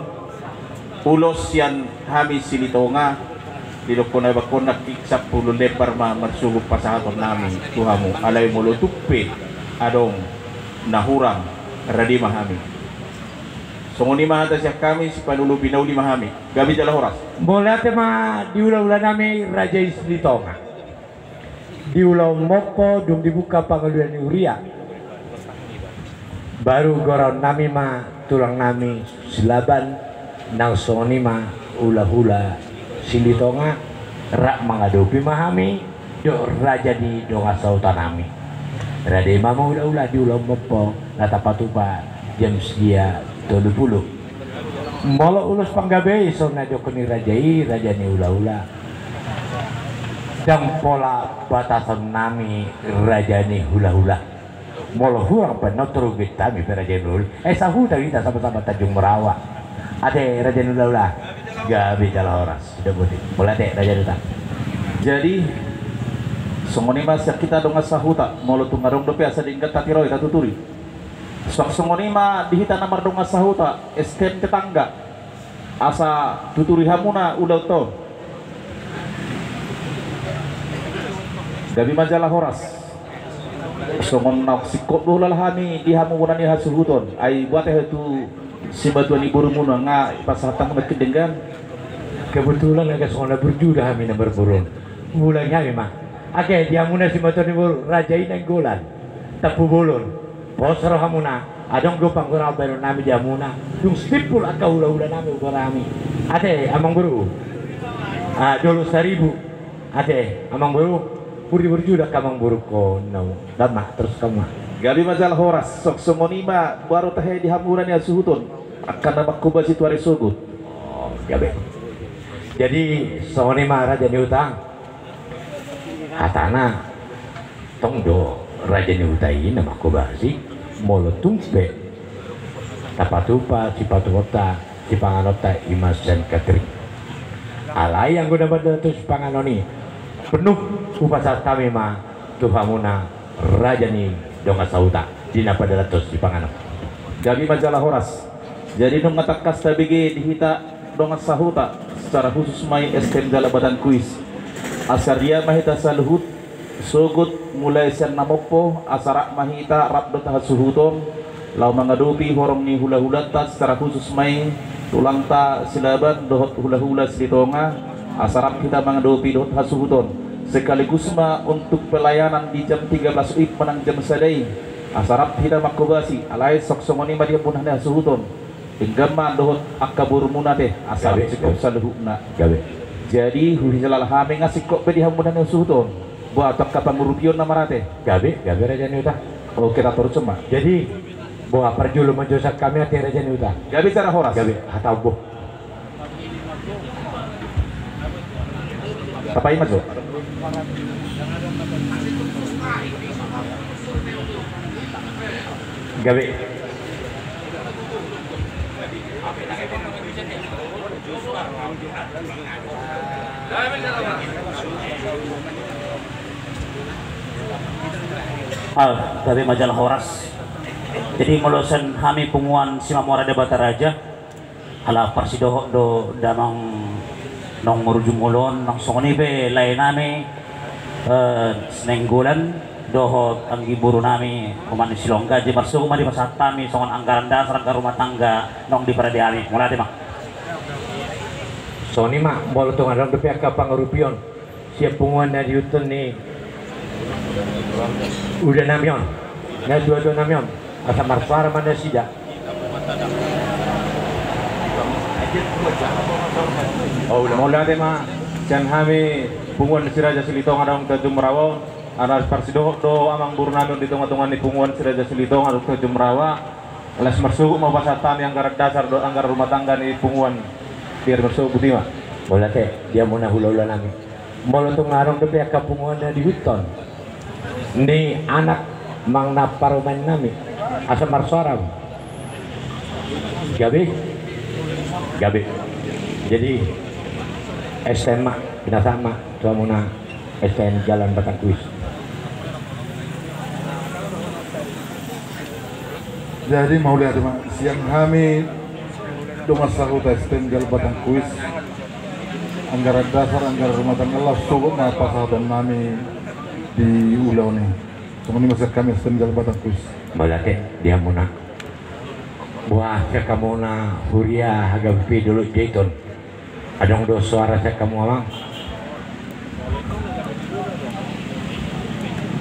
ulos sian hami Silitonga, didokkon na bakkon nangkin sampulu lembar ma marsogot pasahatonnami tu hamu, alai molo tung pe adong na hurang, rade ma hami. Songon i ma hata sian hami, sipanulupi na uli ma hami. Gabe jala horas. Mauliate ma di ulahulanami raja i Silitonga. Di ulaon mompo dung dibuka pangoluan ni huria, baru goraonnami ma tulangnami Silaban, nang songon i ma hulahula Silitonga, rap mangadopi ma hami dohot raja ni dongan sahutanami. Rade ma hamu hulahula di ulaon mompo na tapatupa jam sia tolu pulu. Molo ulos panggabean, songon na didokkon ni raja i, raja ni hulahula, ndang pola batasonnami raja ni hulahula. Molo hurang pe na torugit hami pe raja ni hulahula. Eh, sahuta hita sama-sama Tanjung Marawa. Ate raja ni hulahula. Gabe jala horas. Sudah boti. Mauliate raja ni huta. Jadi, songon i ma sian hita dongan sahuta, molo tung adong dope asa denggan tatiroi, tatuturi. Suang songon i ma di hita na mardongan sahuta, S T M tetangga. Asa tuturi hamuna ulaonta on. Gabe ma jala horas. Songon na singkop do hulahula hami di hamu bona ni hasuhuton. Ai boha tahe tu simatua ni borumuna, nga pasahat hamu nangkin denggan. Kebetulan age songon na burju do hami na marboru on. Huulangi hami ma. Age di hamuna simatua ni boru, raja i Nainggolan, Tampubolon. Pos rohamuna, adong do panggoraon baenonnami di hamuna. Dung simpul angka hulahulanami hugorahon hami. Ate amangboru. Ah, Dolok Saribu. Ate amangboru. Burju-burju do angka amangboru, ho na. Dam ma, torus hamu ma. Gabe ma jala horas. Suang songon i ma boha do tahe di hamu bona ni hasuhuton, angka na manghobasi tu ari sogot. Oh, gabe. Jadi songon i ma raja ni huta. Hatana, tong do raja ni huta i na manghobasi, molo tung pe tapatupa sipatupaonta, sipanganonta, i ma sian catering. Alai anggo na mandalathon sipanganon i, penuh hupasahat hami ma tu hamuna raja ni dongan sahuta di na pandalathon sipanganon. Gabe ma jala horas. Jadi nunga tangkas tabege di hita dongan sahuta, secara khusus ma i S T M Jala Batang Kuis. Asa ria ma hita saluhut, sogot mulai sian na mompo, asa rap ma hita rap dohot hasuhuton, laho mangadopi horong ni hulahulanta, secara khusus ma i tulangta Silaban dohot hulahula Silitonga, asa rap hita mangadopi dohot hasuhuton. Sekaligus ma untuk pelayanan di jam tiga belas W I B manang jam sada i. Asa rap hita manghobasi, alai suang songon i ma di hamu bona ni hasuhuton. Denggan ma dohot angka borumuna ate, asa rap singkop saluhutna. Gabe. Jadi huhilala hami nga singkop be di hamu bona ni hasuhuton. Boha tu angka pangurupion na marate. Gabe, gabe raja ni huta. Oke, tatorus ma. Jadi boha parjolo manjouhon hami ate raja ni huta. Gabe jala horas. Gabe, hata ombo. Tapaima jo. Gabe. Ah, gabe ma jala horas. Jadi molo sian hami punguan Simamora Debata Raja, ala parsidohot do damang naung marujung ulaon, nang songon i pe laenami, eh, Nainggolan dohot anggi borunami Oman ni Silongga, jadi marsogot ma dipasahat hami songon anggaran dasar anggaran rumah tangga naung diparade hami. Mauliate ma. Songon i ma, molo tung adong dope angka pangurupion sian punguan na diihuthon ni udanami on, natuatuanami on, asa marsuara ma nasida. Mauliate ma sian hami punguan Si Raja Silitonga Daong Tanjung Marawa on, ala parsidohot do amangborunami on di tongatonga ni punguan Si Raja Silitonga Daong Tanjung Marawa. Ala marsogot ma hupasahat hami anggaran dasar dohot anggaran rumah tangga ni punguan. Biar marsogot, boti ma. Mauliate di hamuna hulahulanami. Molo tung adong dope angka punguan na diihuthon ni anak manang na parumaennami, asa marsuara ma. Gabe. Gabe. Jadi S T M ma, pinasahat ma tu hamuna S T M Jalan Batang Kuis. Jadi mauliate ma, sian hami Dongan Sahuta S T M Jalbatang Kuis, anggaran dasar, anggaran rumah tangga, laos sogot ma pasahaton nami di ulaon i. Songon i ma sian hami S T M Jalbatang Kuis. Mauliate di hamuna. Boha sian hamuna huria H K B P Dolok Jaiton? Adong do soara sian hamu, Amang?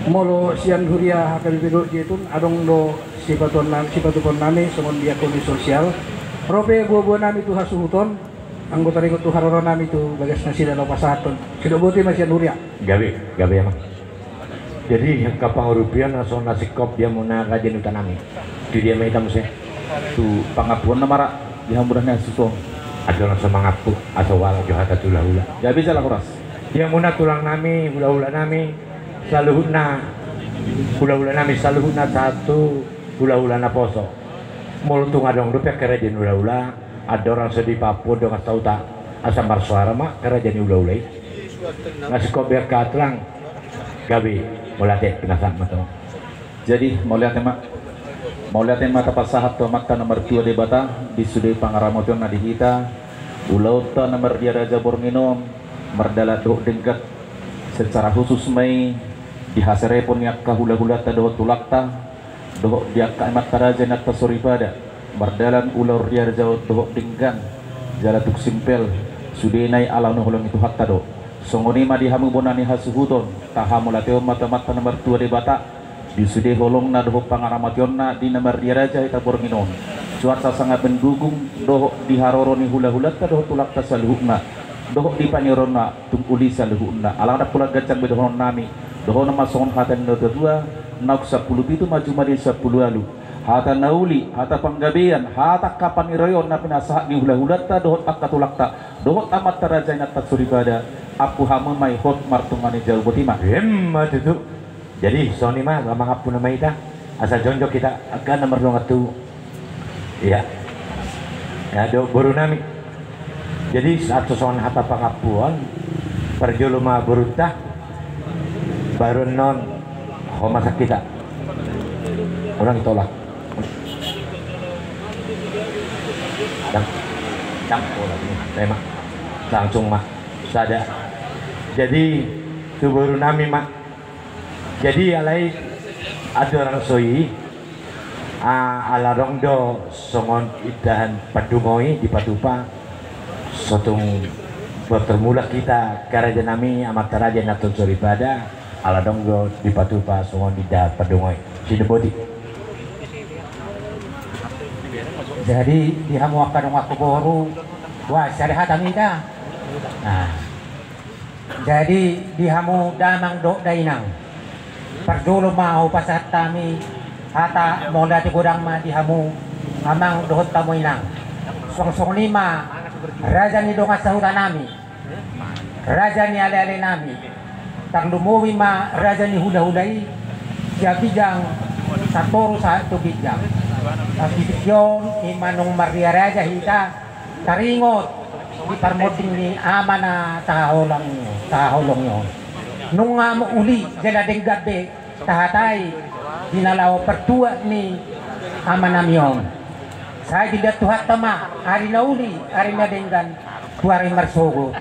Molo sian huria H K B P Dolok Jaiton, adong do sipatupaon nami, sipatupaon nami songon diakoni sosial. Ro pe boaboa nami tu hasuhuton, anggo taringot tu haroro nami tu bagas nasida laho pasahathon. Sidok boti ma sian huria. Gabe, gabe, Amang. Jadi angka pangurupion na songon na singkop di hamuna raja ni huta nami. Tu dia ma hita muse? Tu pangampuon na ma ra di hamuna na suson. Adong na so mangampu asa ualang jo hata tu hulahula. Gabe jala horas. Di hamuna tulang nami, hulahula nami, saluhutna, hulahula nami saluhutna sahat tu hulahula naposo. Molo tung adong dope angka raja ni hulahula, andorang so dipaampu dongan sahuta, asa marsoara ma angka raja ni hulahula i. Na singkop be angka tulang. Gabe, mauliate, pinasahat ma tong. Jadi mauliate ma, mauliate ma tapasahat tu Amanta na martua Debata di sude pangaramationna di hita, ulaonta na mardia raja borngin on, mardalan dohot denggan. Secara khusus ma i di haserepon ni angka hulahulanta dohot tulangta, dohot di angka amanta raja inanta soripada, mardalan ulaon dia raja dohot denggan, jala tung simpel, sudena i ala ni holong ni Tuhanta do. Songon i ma di hamu bona ni hasuhuton, tahamauliateon ma tu Amanta na martua Debata, di sude holongna dohot pangaramationna di na mardia raja hita borngin on. Cuaca sangat mendukung dohot di haroro ni hulahulanta dohot tulangta saluhutna, dohot di panurironna tung uli saluhutna. Ala ndang pola ganjang be dohonon nami, dohonon ma songon hata ni natuatua, naung sampulu pitu ma jumadi sampulu ualu. Hata na uli, hata panggabean, hata angka panurion na pinasahat ni hulahulanta dohot angka tulangta, dohot amanta raja inanta soripada, ampu hamu ma i hot martonga ni jabu, boti ma. Emma tutu. Jadi songon i ma, mangampu nama hita, asa jongjong hita, angka na mardongan tu. Ia. Ia dohot boru nami. Jadi sahat tu songon hata pangampuon, parjolo ma borunta, baru annon ho ma sian hita. Unang tolak. Dang, dang, tolak. Emma. Langsung ma. Sada. Jadi tu boru nami ma. Jadi alai andorang so i, ah, ala adong do songon indahan pandungo i dipatupa, so tung bertemu lagi hita angka raja nami, amanta raja inanta soripada, ala adong do dipatupa songon indahan pandungo i. Sidok boti. Jadi di hamu angka dongan, angka boru, wah, sada hata ma hita. Nah. Jadi di hamu damang dohot dainang, parjolo ma hupasahat hami hata mauliate godang ma di hamu amang dohot hamu inang. Suang songon i ma raja ni dongan sahuta nami, raja ni aleale nami, tarlumobi ma raja ni hulahula i, Siabijang, Satoru sahat tu Binjang. Di tingki on i ma nunga mardia raja hita, taringot di parmonding ni ama na sahaholong, sahaholong i on. Nunga uli jala denggan be tahatai di na laho partuat ni ama nami on. Sai dilehon Tuhanta ma ari na uli, ari na denggan, tu ari marsogot.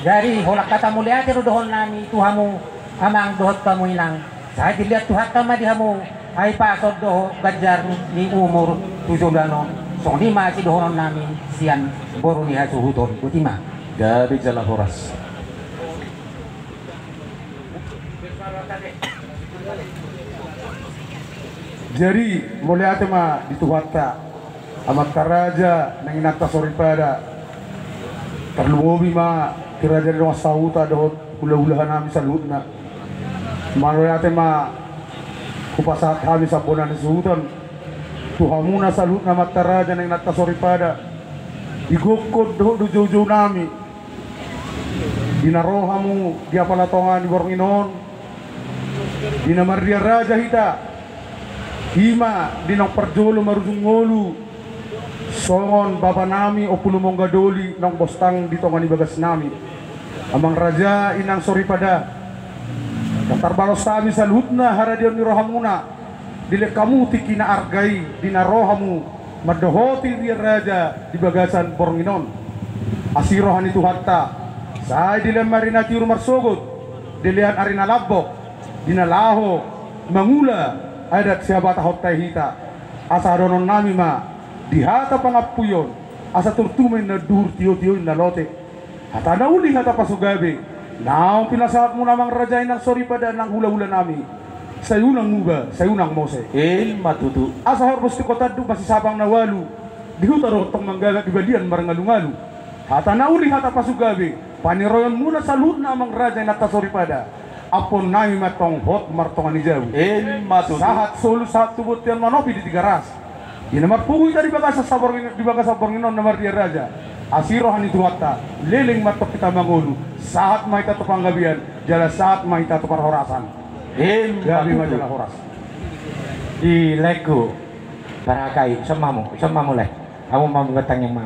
Jadi holan hata mauliate do dohonon nami tu hamu amang dohot hamu inang. Sai dilehon Tuhanta ma di hamu hahipason dohot ganjang ni umur tu joloan on. Songon i ma sidohonon nami sian boru ni hasuhuton. Boti ma. Gabe jala horas. Jadi mauliate ma di Tuhanta, amanta raja nang inanta soripada, tarlumobi ma di raja ni dongan sahuta dohot hulahula nami saluhutna. Mauliate ma hupasahat hami sian bona ni hasuhuton tu hamuna saluhutna, amanta raja nang inanta soripada, di gokhon dohot di joujou nami, di na ro hamu di apala tonga ni borngin on, di na mardia raja hita, i ma di naung parjolo marujung ngolu songon bapa nami Ompu Lumongga Doli naung bostang di tonga ni bagas nami. Amang raja, inang soripada, ndang tarbalos hami saluhutna haradeon ni rohamuna Dilehon hamu tingki na arga i di na ro hamu mandohoti Ria Raja di bagasan borngin on. Asi roha ni Tuhanta, sai dilehon ma ari na tiur marsogot, dilehon ari na lambok di na laho mangula adat sihabatahonta i hita. Asa dohonon nami ma di hata pangampuon, asa turtu ma inna duhur, tiotio inna lote. Hata na uli, hata pasugabe, naung pinasahat muna amang raja i nang soripada nang hulahula nami, sai unang muba, sai unang mose. Ima tutu. Asa horbos tu kota duk masisapang na ualu, di huta do tong manggagat, di balian marngalungalu. Hata na uli, hata pasugabe, paniroion muna saluhutna amang raja inanta soripada. Ampuon nami ma tong hot martonga ni jabu. Ima tutu. Sahat solu, sahat tu bontean, manopi di Tigaras. Di na marpungu hita di bagasan borngin, di bagasan borngin on na marria raja. Asi roha ni Tuhanta, leleng ma tong hita mangolu, sahat ma hita tu panggabean, jala sahat ma hita tu parhorasan. Ima tutu. Gabe ma jala horas. Di laengku, parhakai, ison ma hamu, ison ma hamu lae. Hamu ma hamu batang yang ma.